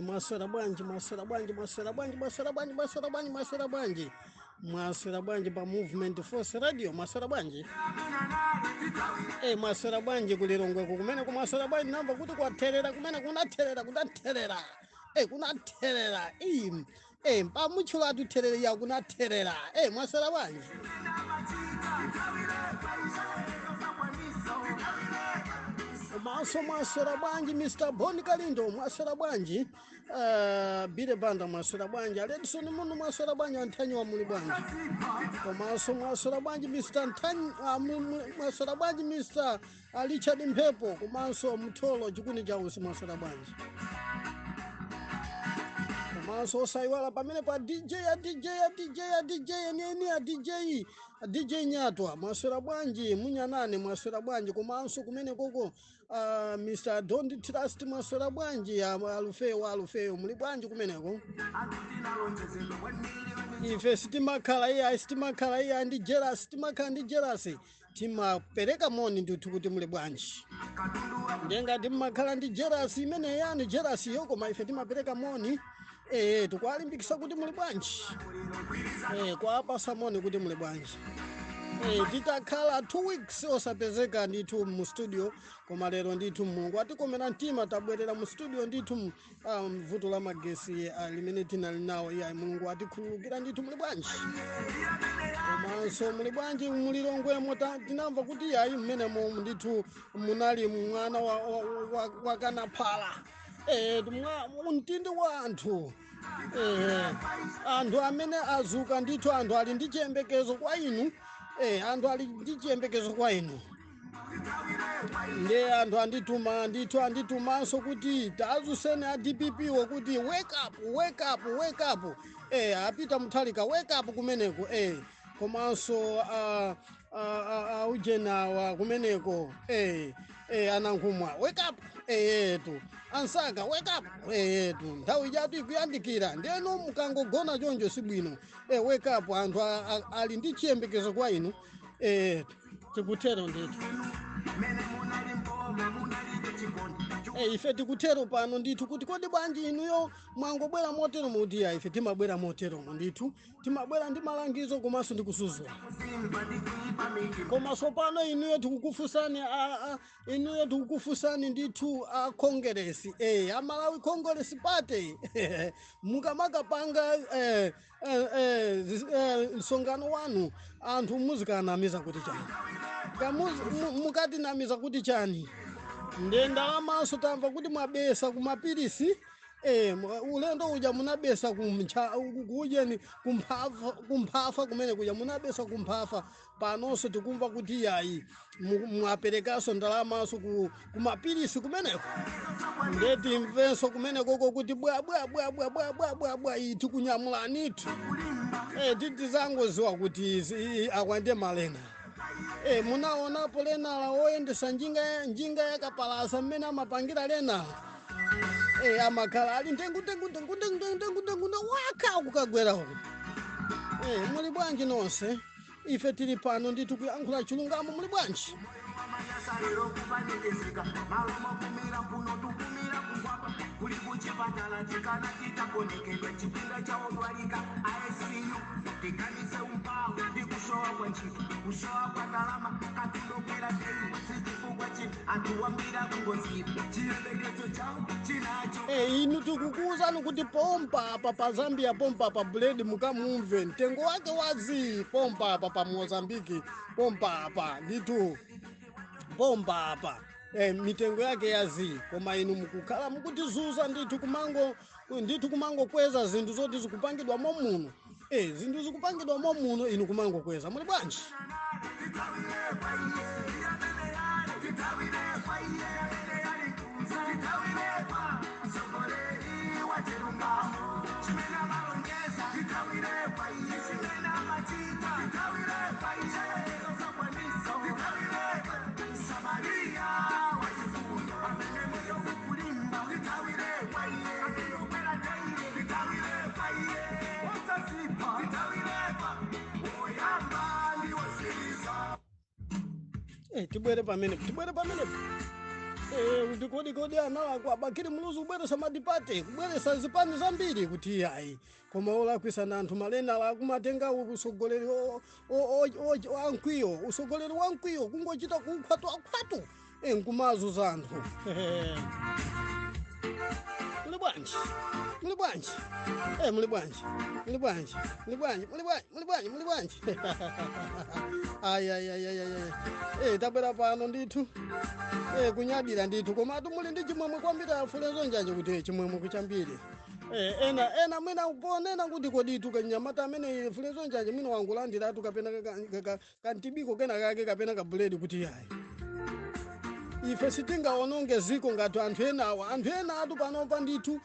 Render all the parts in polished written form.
Mwaswera bwanji, mwaswera bwanji, mwaswera bwanji, mwaswera bwanji, mwaswera bwanji, mwaswera bwanji, mwaswera bwanji pa Movement Force Radio, mwaswera bwanji. Mwaswera bwanji kulilongweko kumene kumwaswera bwanji, namba kuti kwatherera kumene kunatherera kunatherera. Kunatherera. Pamutchula atutherera ya kunatherera. Mwaswera bwanji. Maso mwaswera bwanji Mr. Boni Kalindo mwaswera bwanji, Bile Banda mwaswera bwanji, Aledson Munu mwaswera bwanji, Antanyi wa muli bwanji. Komanso mwaswera bwanji Mr. Antanyi, mwaswera bwanji Mr. Richard Mphepo, komanso Mtholo chikuni cha usi mwaswera bwanji. Komanso osaiwala pamene pa DJ ya DJ ya DJ ya DJ neni ya DJ DJ Nyatwa mwaswera bwanji, munyanane mwaswera bwanji. Komanso kumene koko Mr. Don't Trust mwaswera bwanji, alufeyo alufeyo muli bwanji kumeneko. Ife sitimakhala iya sitimakhala iya ndi jealous, sitimakhala ndi jealous, timapereka moni ndithu kuti muli bwanji. Ndenga timakhala ndi jealous imene yani jealous yo, koma ife timapereka moni. Tukwalimbikisa kuti muli bwanji. Kwapasa moni kuti muli bwanji. Titakhala 2 weeks osapezeka ndithu mu studio, koma lero ndithu Mulungu atikomera mtima tabwerera mu studio ndithu. Vuto la magesi limene tinali nawo iya Mulungu atikhululukira ndithu muli bwanji. Komanso muli bwanji mulilongwemo, tinamva kuti yayi mmenemo ndithu munali mwana wa kanaphala. Mtindi wa anthu. Anthu amene azuka ndithu, anthu ali ndi chiyembekezo kwa inu. Anthu ali ndi chiyembekezo kwa inu. Nde anthu andituma ndithu, anditumanso kuti tazuseni a DPP wo kuti wake up, wake up, wake up. Apita Mutharika wake up kumeneko. Komanso ujenawa kumeneko. Anankhumwa wake up. Tu ansaka wake up. Tu nthawi ijatu ikuyandikira, ndeno mukangogona choncho sibwino. Wake up, anthu ali ndi chiyembekezo kwa inu. Tikutero ndithu. Ife tikutero pano ndithu kuti kodi bwanji inuyo mwangobwera motero muti ya ife timabwera moteromo ndithu, timabwera ndi malangizo komanso ndi kusuzula. Komanso pano inuyo tikukufunsani inuyo tikukufunsani ndithu a Congress, a Malawi Congress Party. Mukamakapanga msonkhano wanu anthu muzikanamiza kuti chani? Mukatinamiza kuti chani? Nde ndalamaso tamva kuti mwabesa kumapirisi. Ulendo uja munabesa kujeni kumphafa, kumphafa kumene kuja munabesa kumphafa. Panonso tikumva kuti yayi mwaperekaso ndalamaso kumapirisi kumeneko. Nde timvenso kumenekoko kuti bwa bwa bwa bwa bwa bwa bwa bwa iti kunyamulanitu. Titizangoziwa kuti akwande malena. Munaonapo lenala oyendesa njinga yakapalasa mmene amapangira lenala. Amakhala ali ntengu ntengu ntengu ntengu ntengu ntengu ntengu waka kukagwera uko. Muli bwanji nonse? Ife tili pano ndithu kuyankhula chilungamo, muli bwanji? Inu tikukuwuzani kuti pompa apa pa Zambia, pompa apa buledi mukamumve mtengo wake wazi, pompa apa pa Mozambiki, pompa apa ndithu, pompa apa mitengo yake yazi. Koma inu mukukhala mukutizuza ndithu, kumango ndithu kumangokweza zinthu zoti zikupangidwa momuno. Zinthu zikupangidwa momuno, inu kumangokweza. Muli bwanji? Tibwere pamene, tibwere pamene. Kuti kodi kodi analakwa a Bakili Muluzi kubweresa multiparty, kubweresa zipani zambiri? Kuti ayi, koma olakwisa anthu malenala akumatenga usogoleri wa mkwiyo, usogoleri wa mkwiyo, kungochita kukhwatu akhwatu, nkumazuza anthu. Muli bwanji? Muli bwanji? Muli bwanji? Muli bwanji? Muli bwanji? Muli bwanji? Muli bwanji? Muli bwanji? Ayi, ayi, ayi, ayi, ayi. Tabwera pano ndithu, kunyadira ndithu. Komatu muli ndi chimwemwe kwambiri afulezo njanje, kuti chimwemwe kuchambiri. Ena mwina ponena kuti koditu kanyamata amene fulezo njanje mwina wangulandiratu kapena kantibiko kena kake kapena kabuledi, kuti yayi, ife sitingaononge ziko ngati anthu enawa. Anthu ena atu panopa ndithu,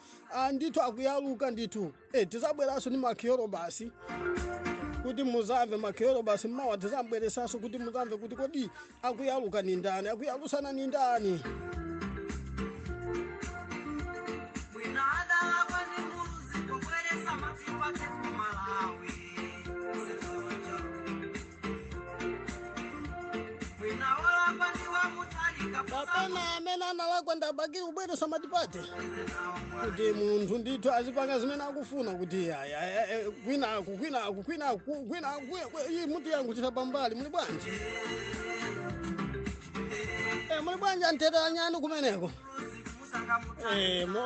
ndithu akuyaluka ndithu. Tizabweranso ndi makhioro basi kuti muzamve makhioro basi. Mmawa tizambweresanso kuti muzamve kuti kodi akuyaluka ni ndani, akuyalusana ni ndani. Mwina adalakwa ndi Muluzi pobweresa multiparty ku Malawi. Sizocho. Mwina wolakwa ndi wa Mutharika. Kapena amene analakwa ndi a Bakili kubweresa multiparty, kuti munthu ndithu azipanga zimene akufuna, kuti aya, kwinaku, kwinaku, kwinaku, kwinaku, iyi mutu yangu tisapambali. Muli bwanji? Muli bwanji anthetera nyani kumeneko?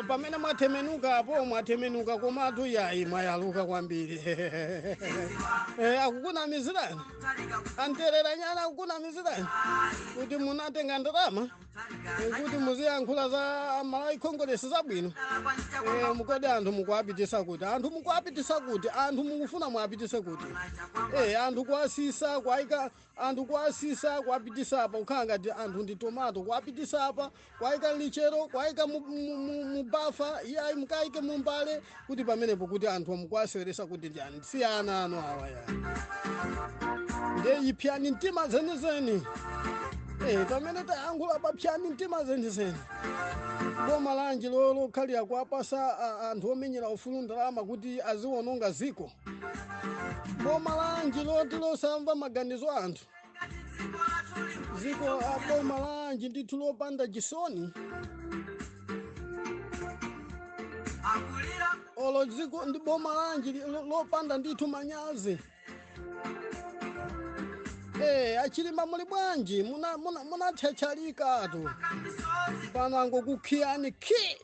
Pamene mwathemenuka apo, mwathemenuka, komatu yayi, mwayaluka kwambiri. Akukunamizirani anterera nyani, akukunamizirani kuti munatenga ndalama, kuti muziyankhula za Malawi Congress zabwino. Mukodi anthu mukuapitisa kuti, anthu mukuapitisa kuti, anthu mukufuna muapitise kuti? Anthu kuasisa kuayika, anthu kuasisa kuapitisa apa, kukhala ngati anthu ndi tomato, kuapitisa apa, kuayika lichero, kuayika mubafa. Iyayi, mukayike mumbale kuti pamenepo, kuti anthu mukuaseweresa kuti ndi ani? Si ana anu awa ya. Ndiye ipyani mtima zenizeni. Pamene tayankhula papyani mtima zenizeni. Boma lanji lokhalira kuapasa anthu omenyera ufulu ndalama kuti aziwononga ziko? Boma lanji loti losamva maganizo anthu ziko? Boma lanji ndithu lopanda chisoni? Akulira. Olo dziko ndi boma lanji lopanda ndithu manyazi? Achilima muli bwanji? Munathetchalikatu pano, angokukhiyani khi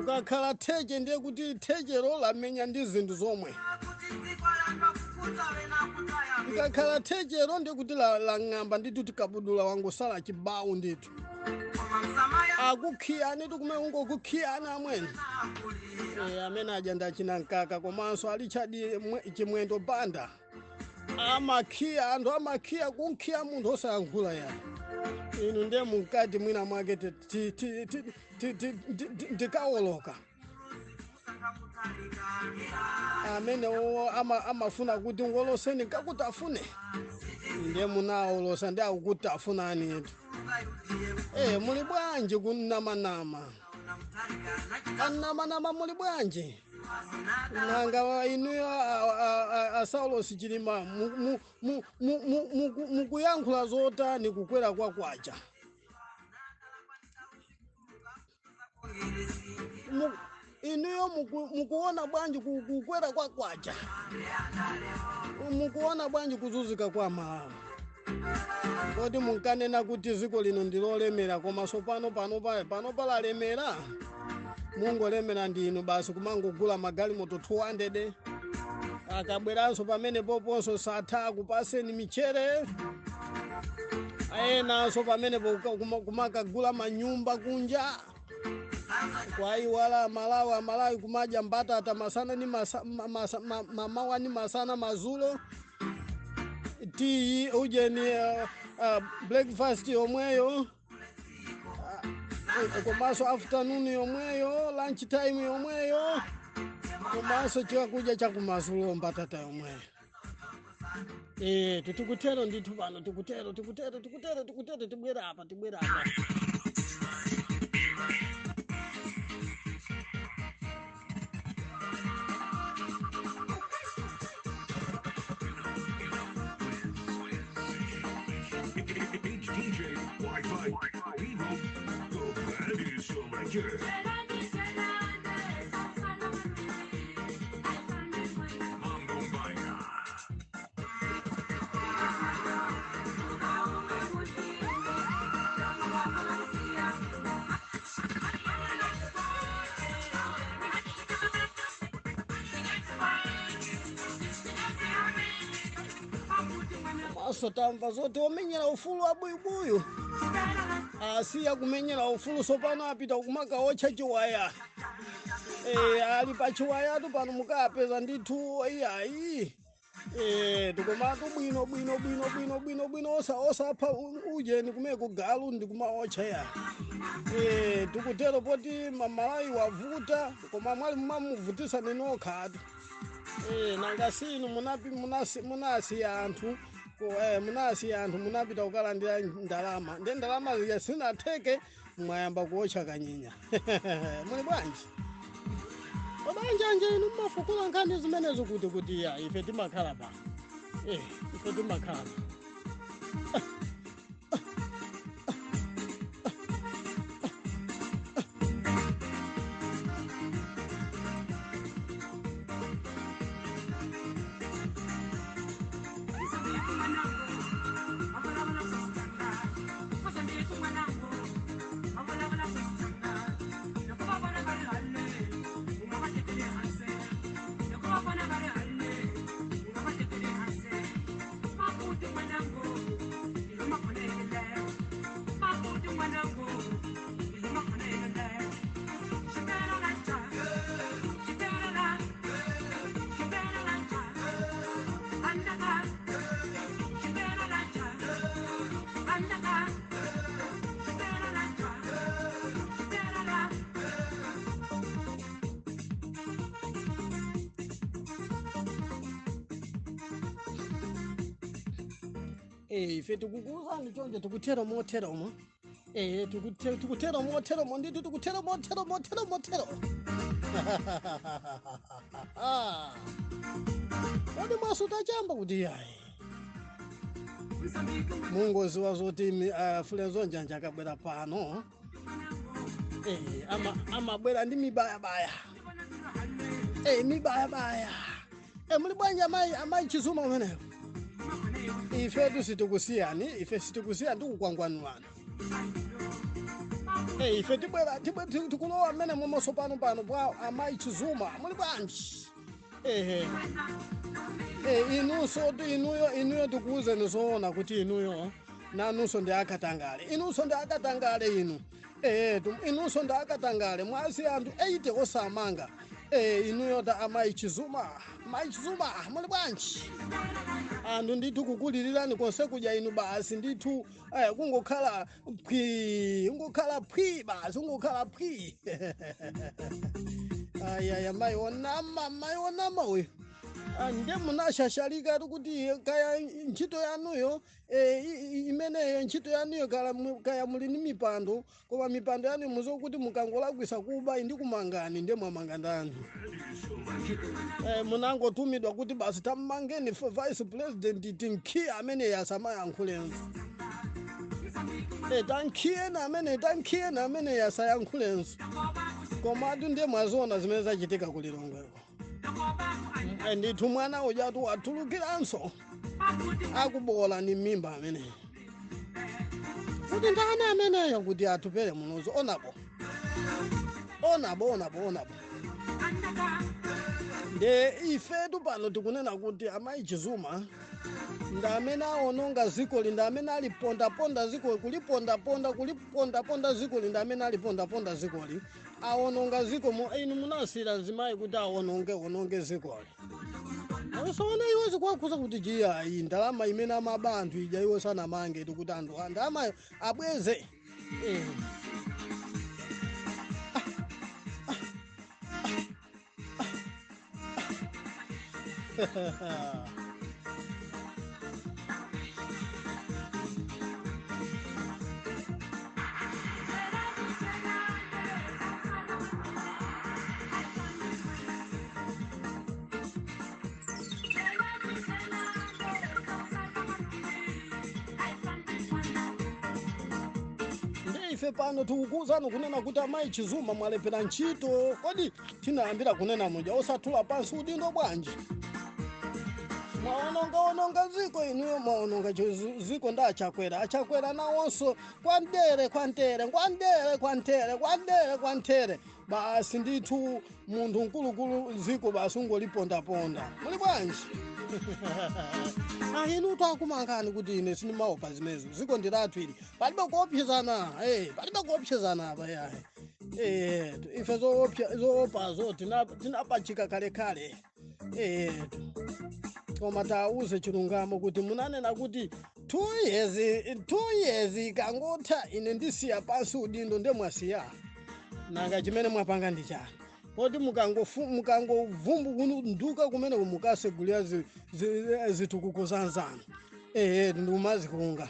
ukakhala theche, ndiye kuti thechero lamenya ndi zinthu zomwe. Kuti dziko lanthu akukuta wena kutaya. Ikakhala thechero ndiye kuti lang'amba ndithu, tikabudula wangosala chibawu ndithu. Koma msamaya. Akukhiyani tikumene ungokukhiyani amwene. Akulira. Amene aja ndachina mkaka, komanso alichadi Chimwendo Banda amakhiya anthu, amakhiya kunkhiya munthu osayankhula ya. Inu ndiye mukati mwina mwake ndikawoloka. Amene amafuna kuti ngoloseni kakuti afune, ndiye munawolosa ndi akuti afunani etu. Muli bwanji kunamanama? Anamanama muli bwanji? Nanga inuyo a Saulos Chilima mukuyankhula zotani kukwera kwa kwacha? Inuyo mukuona bwanji kukwera kwa kwacha? Mukuona bwanji kuzunzika kwa Malawi? Kodi munkanena kuti dziko lino ndilolemera, komanso pano pano pano palalemera? Mungolemera ndinu basi, kumangogula magalimoto 200. Akabweranso pamene poponso satha kupaseni michere. Ayenanso pamenepo kumakagula manyumba kunja, kwaiwala Malawi. Amalawi kumadya mbatata masana ni mamawa ni masana, mazulo tiyi ujeni, breakfast yomweyo, komanso afternoon yomweyo, lunch time yomweyo, komanso chakudya chakumazulo mbatata yomweyo. Tikutero ndithu pano, tikutero, tikutero, tikutero, tikutero. Tibwera apa, tibwera apa. HDJ Wi-Fi Vivo, the Vanity Selector. Mambo Mbaya. Maso tamva zoti omenyera ufulu abuyubuyu asiya kumenyera ufulu, sopano apita kumakaotcha chiwaya. Ali pa chiwayatu pano, mukapeza ndithu. Iyayi, tikomatu bwino bwino bwino bwino bwino bwino, osapha ujeni kumeko galu ndi kumaotcha ya. Tikutero poti Malawi wavuta, koma mwali mumamuvutisa ninokhatu. Nanga sinu munapi munasiya anthu munasiya anthu, munapita kukalandira ndalama, ndi ndalama zija sinatheke, mwayamba kuotcha kanyinya. Muli bwanji? Odanjanje inu mmafukula nkhani zimenezo kuti ya ife timakhala pa ife timakhala. Ife tikukuuzani chonje, tikutero motero mo. Tikutero motero mo ndithu, tikutero motero motero motero. Kodi mwasuta chamba kuti yayi? Mungoziwa zoti Fulenzo Njanja akabwera pano, amabwera ndi mibayabaya, mibayabaya. Muli bwanji amayi Chizuma umeneyo? Ifetu sitikusiyani, ife sitikusiyani, tikukwangwanulana. Ife tibwera, tikulowa mmene momonso pano pano bwa amayi Chizuma. Muli bwanji? Ehe. Inunso ti inuyo tikuwuzeni zoona kuti inuyo nanunso ndi akatangale, inunso ndi akatangale inu. Inunso ndi akatangale, mwasi anthu 80 osamanga. Inuyo ta amayi Chizuma, mayi Chizuma, muli bwanji? Anthu ndithu kukulilirani konse kuja, inu basi ndithu, kungokhala phwi, kungokhala phwi basi, kungokhala phwi. Ayaya, mayi onama, mayi onama uyu. Nde munashashalika kuti kaya ntchito yanuyo, imeneyo ntchito yanuyo, kaya muli ni mipando, koma mipando yanu muzokuti mukangolakwisa kuba ndi kumangani, ndiye mwamanga ndani? Munangotumidwa kuti basi tammangeni vice president, tinkhiye amene yasamayankhulenso. Tankhiyeni amene, tankhiyeni amene yasayankhulenso. Komatu ndiye mwaziona zimene zachitika ku Lilongweko. Ndithu mwana ujatu watulukiranso akubola ni mimba amene. Kuti ndani ameneyo kuti Atupele Muluzi onabo onabo onabo onabo. Nde ifetu pano tikunena kuti amayi Chizuma ndi amene aononga zikoli, ndi amene alipondaponda zikoli, kulipondaponda, kulipondaponda zikoli, ndi amene alipondaponda zikoli, aononga ziko. Inu munasira mzimayi kuti aononge ononge zikoli. Usaona iwe zikuwakhuza kuti chiyayi ndalama imene amaba anthu ija iwo sanamange, tikuti anthu ndalamayo abweze. Nde ife pano tikukuwuzani kunena kuti amayi Chizuma mwalephera ntchito. Kodi tinayambira kunena muja osathula pansi udindo bwanji? Mwaononga ononga ziko inuyo, mwaononga ziko ndi achakwera, achakwera nawonso kwandere kwantere kwandere kwantere kwandere kwantere basi ndithu munthu mkulukulu ziko basi ungolipondaponda. Muli bwanji? Inu takumangani kuti ine sindimaopa zimenezo, ziko ndilathu ili, palibe kuopsezana, palibe kuopsezana apa yayi. Ife zoopazo tinapachika kalekale. Koma tauze chilungamo kuti munanena kuti 2 years, 2 years ikangotha ine ndisiya pansi udindo, nde mwasiya. Nanga chimene mwapanga ndi chani? Poti mukangovumbukunduka kumene mukasegulira zitukuko zanzanu, ndikumazikunga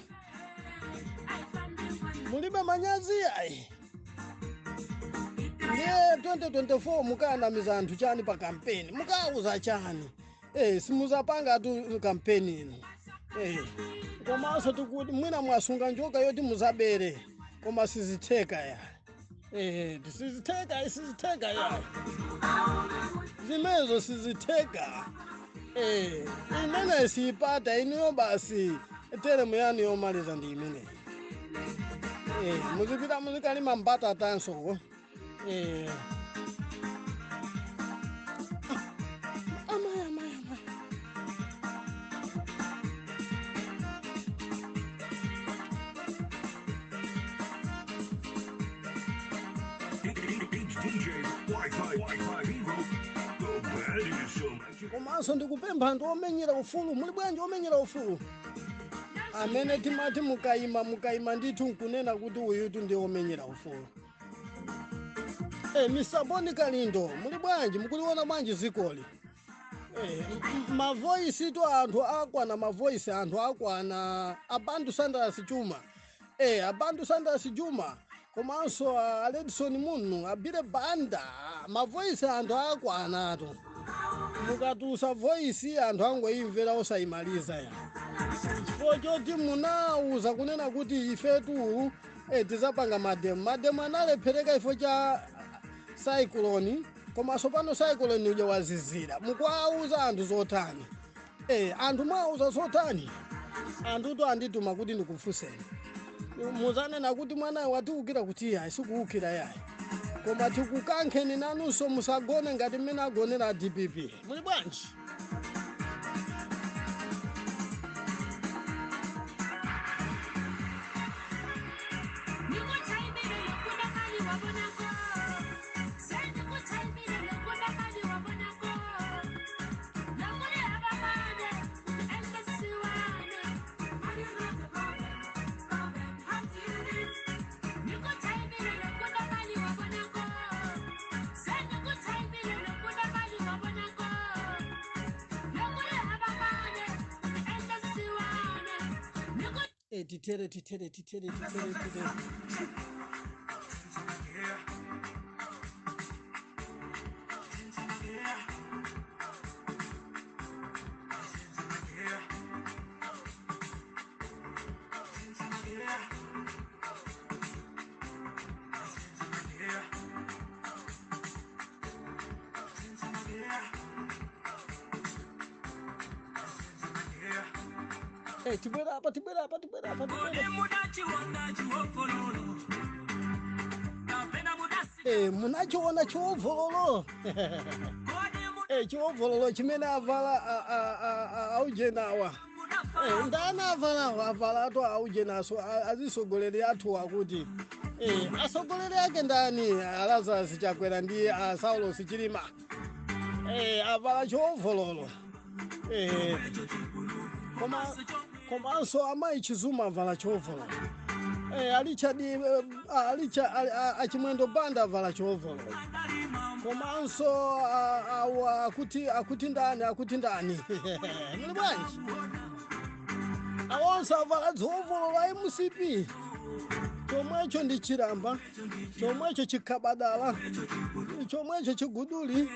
mulibe manyazi ayi. Ndiye 2024 mukanamiza anthu chani pa kampeni? Mukauza chani? Simuzapanga tu kampeni ino. Komanso tikuti mwina mwasunga njoka yoti muzabere, koma sizitheka ya. Sizitheka, sizitheka ya, zimezo sizitheka. Imene siyipata inuyo basi teremu yanu yomaliza ndi imeneyi. Muzipita muzikalima mbatatanso. Amayi amayi amayi. HDJ Wi-Fi Wi-Fi Vivo, the baddest selection. Komanso ndikupempha anthu omenyera ufulu, muli bwanji omenyera ufulu amene timati mukayima mukayima ndithu nkunena kuti uyutu ndi omenyera ufulu. Mr. Boni Kalindo, muli bwanji? Mukuliona bwanji zikoli? Mavoisi tu anthu akwana, mavoisi anthu akwana. Abantu Sanders Juma, abantu Sanders Juma, komanso Aledison Munnu, abire banda, mavoisi anthu akwanatu. Mukatusa voisi anthu angoimvera osayimaliza ya, chifukwa choti munauza kunena kuti ifetu tizapanga mademo. Mademo analephereka ifo cha cyclone, komanso pano cyclone uja wazizira. Mukuauza anthu zotani? Anthu mwauza zotani? Anthutu andituma kuti ndikufunseni. Muzanena kuti mwanayo watiukira kuti iyayi, sikuukira yayi, koma tikukankheni nanunso musagone ngati mmene agonera DPP. Muli bwanji? Titere titere titere titere titere. Tibwera apa, tibwera apa, tibwera apa, tibwera. Munachiona chiovhololo. Chiovhololo chimene avala aujenawa. Ndani avala avala ato aujenaso azisogoleri athu akuti. Asogoleri ake ndani? Lazarus Chakwera ndi Saulos Chilima. Avala chiovhololo. Komanso amayi Chizuma avala chiovhololo. Alicha achimwendo banda avala chiovhololo. Komanso akuti ndani, akuti ndani. Muli bwanji? Awonse avala dziovhololo a MCP. Chomwecho ndi chilamba, chomwecho chikhabadala, chomwecho chiguduli.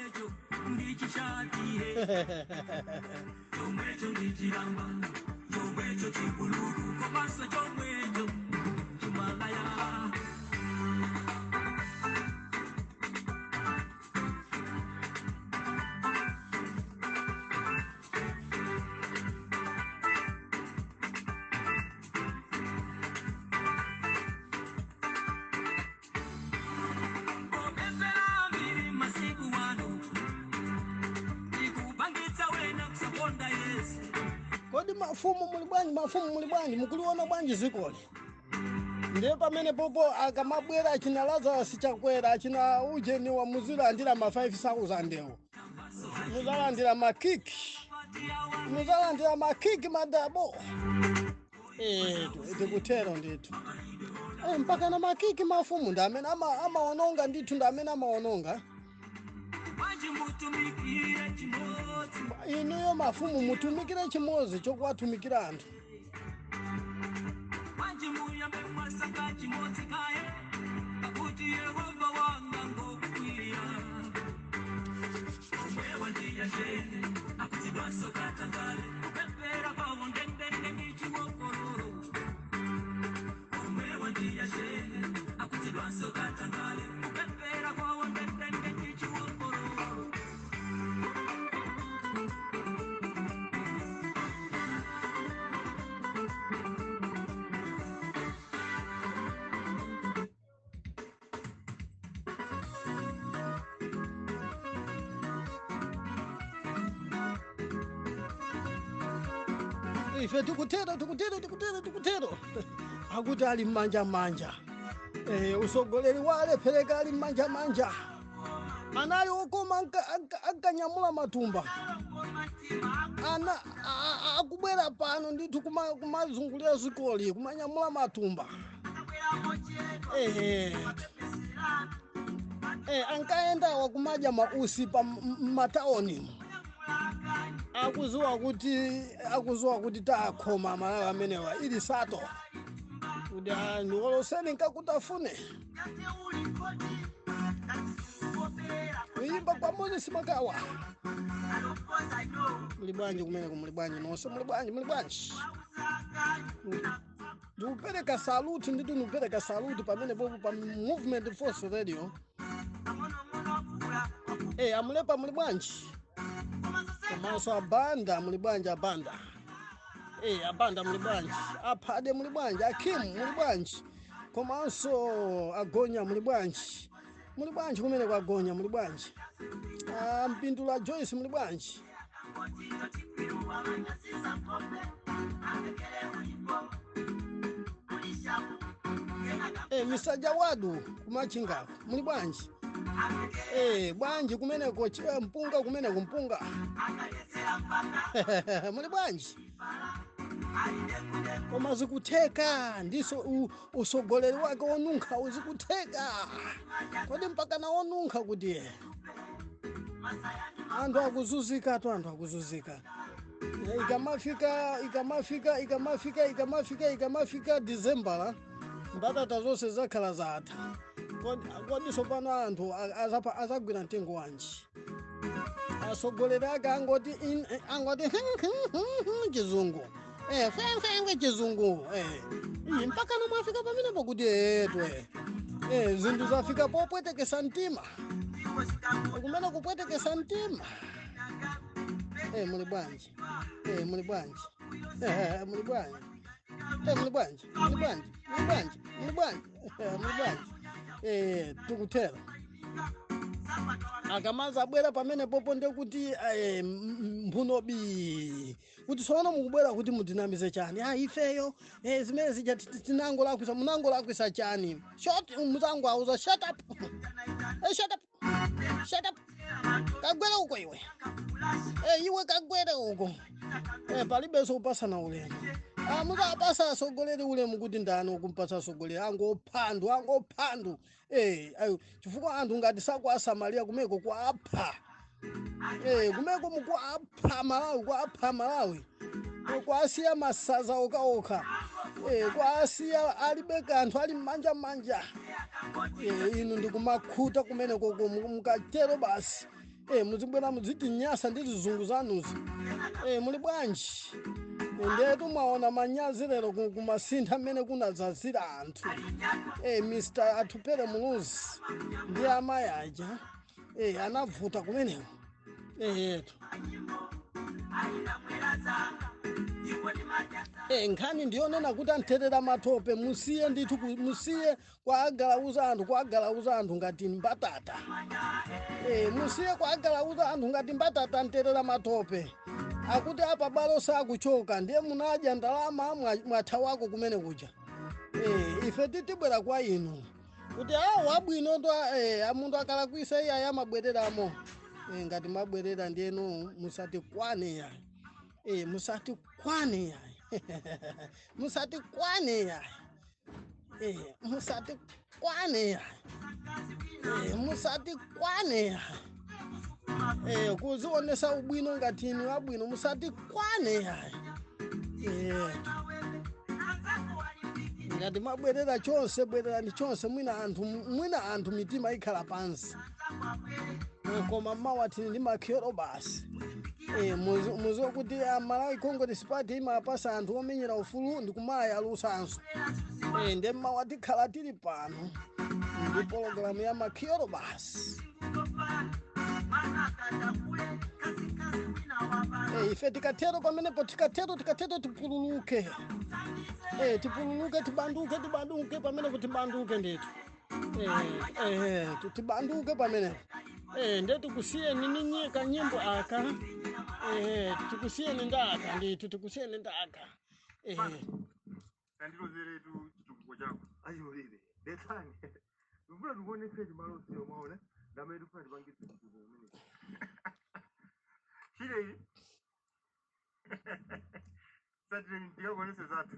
Kodi mafumu muli bwanji? Mafumu muli bwanji? Mukuliona bwanji zikoli? Ndiye pamene popo akamabwera achina Lazarus Chakwera, achina ujeni wa muzilandira ma 5000 ewo. Muzalandira makiki. Muzalandira makiki madabo. Tikutero ndithu. Mpaka na makiki mafumu ndi amene amaononga ndithu, ndi amene amaononga. Inuyo mafumu mutumikire chimodzi chokuwatumikira anthu. Ife tikutero, tikutero, tikutero, tikutero. Akuti ali mmanja manja. Usogoleri walephereka ali mmanja manja. Anali okoma ankanyamula matumba. Ana akubwera pano ndithu kumazungulira zikoli, kumanyamula matumba. Ankaenda wakumadya mausi pa mataoni. Akuziwa kuti takhoma Malawi amenewa ili sato. Kuti ndikoloseni nkakutafune. Kuimba kwa Moses Makawa. Muli bwanji kumeneko, muli bwanji nonse, muli bwanji, muli bwanji. Ndikupereka saluti ndithu, ndikupereka saluti pamene popo pa Movement Force Radio. Amulepa muli bwanji. Komanso abanda muli bwanji, abanda. Abanda muli bwanji. Aphade muli bwanji, Akim muli bwanji. Komanso agonya muli bwanji. Muli bwanji kumene kwa agonya muli bwanji. Mpindula Joyce muli bwanji. Mr. Jawadu kumachinga muli bwanji. Bwanji kumeneko mpunga kumeneko mpunga. Muli bwanji. Koma zikutheka ndiso usogoleri wake onunkha uzikutheka. Kodi mpaka na onunkha kuti anthu akuzunzika tu, anthu akuzunzika. Ikamafika December mbatata zonse zakhala zatha. Kodi sopano anthu azagwira mtengo wanji? Asogoleri ake angoti chizungu. Chizungu. Mpaka nomwafika pamenepo kuti etwe. Zinthu zafika popwetekesa mtima. Kumene kupwetekesa mtima. Muli bwanji. Muli bwanji. Muli bwanji? Muli bwanji? Muli bwanji? Muli bwanji? Muli bwanji? Muli bwanji? Tikutera akamaza abwera pamene popo ndekuti mphunobi kuti tsono mukubwera kuti mudinamize chani? Ah, ifeyo zimene zija tinangolakwisa, munangolakwisa chani? Short muzango auza shut up. Shut up, shut up, kagwere uko iwe. Iwe kagwere uko. Palibenso kupasana ulemu. Ah, muzapasa asogoleri ulemu kuti ndani ukumpasa asogoleri? Angophandu, angophandu. Ayo chifukwa anthu ngati sakuasamaliya kumeko kuapha. Kumeko mukuapha Malawi, kuapha Malawi. Kuasiya masaza okaokha. Kuasiya alibe kanthu, ali mmanja manja. Inu ndikumakhuta kumene koko mukatero basi. Muzibwera muziti nyasa ndi zizungu zanuzi. Muli bwanji? Ndetu mwaona manyazi lero kumasintha mmene kunadzazira anthu. Mr Atupele Muluzi ndi amayi aja anavuta kumeneko. Etu nkhani ndiyonena kuti antherera matope, musiye ndithu, musiye kwagalauza anthu, kwagalauza anthu ngati mbatata. Musiye kwagalauza anthu ngati mbatata, nterera matope. Akuti apa balo sakuchoka, ndiye munadya ndalama, mwathawako kumene kuja. Ife titibwera kwa inu kuti a wabwino to amuntu akalakwisa iye ayamabwereramo. Ngati mwabwerera ndiyeno musatikwane yayi. Musatikwane yayi, musatikwane yayi. Musatikwane yayi. Musatikwane yayi. Kuzionesa ubwino ngati inu abwino, musatikwane yayi. Ngati mwabwerera chonse, bwererani chonse, mwina anthu mitima ikhala pansi. Koma mawa tili ndi makhero basi. Muziwe kuti Malawi Congress Party imapasa anthu omenyera ufulu ndi kumayalusanso. Ndi mawa tikhala tili pano ndi pologalamu ya makhero basi. Ife tikatero pamenepo, tikatero, tikatero tipululuke. Tipululuke, tibanduke, tibanduke pamenepo, tibanduke ndithu. Tibanduke pamenepo. Nde tikusiyeni ni nyika nyimbo aka. Tikusiyeni ndaka ndithu, tikusiyeni ndaka. Tandirozeretu chitukuko chako achilolere detsani, mvula tikuonese chimalo siyo mwaona ndamene tifuna tipangitse chitukuko kumene chile ili satire ndikakuonese zathu.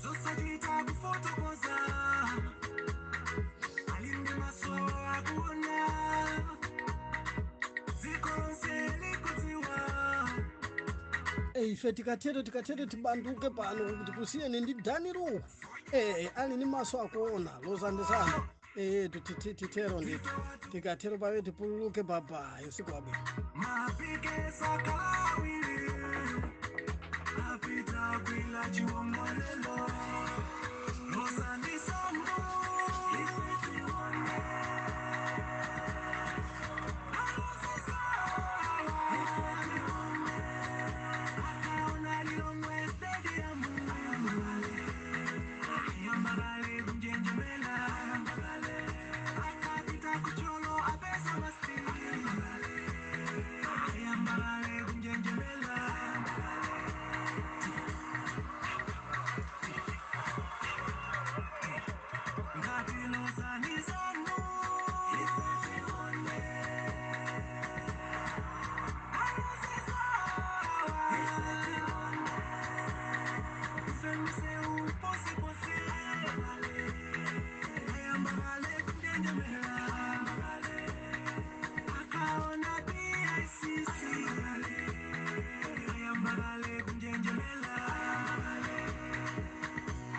Zosachita kufotokoza, alinde maso akuona, dziko lonse likudziwa. Ife tikatero, tikatero tibanduke pano, tikusiyeni ndi Danilu. Ali ni maso akuona lozandisana. Titero ndithu, tikatero pave tipululuke. Babayi, usiku wabwino. Mapike sakawili apita kwila chiwongolelo lozandisambo ifetione. Akaona Lilongwe Stadium, ayambagale kunjenjemela, akapita kucholo apesa masti, ayambagale kunjenjemela. Ngati lozanizano ifetione.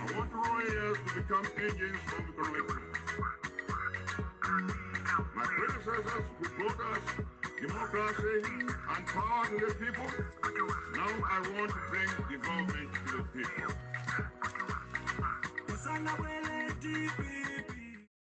I want warriors to become engines of economic growth. My predecessors who brought us democracy and power to the people, now I want to bring development to the people. Isanabwele DPP.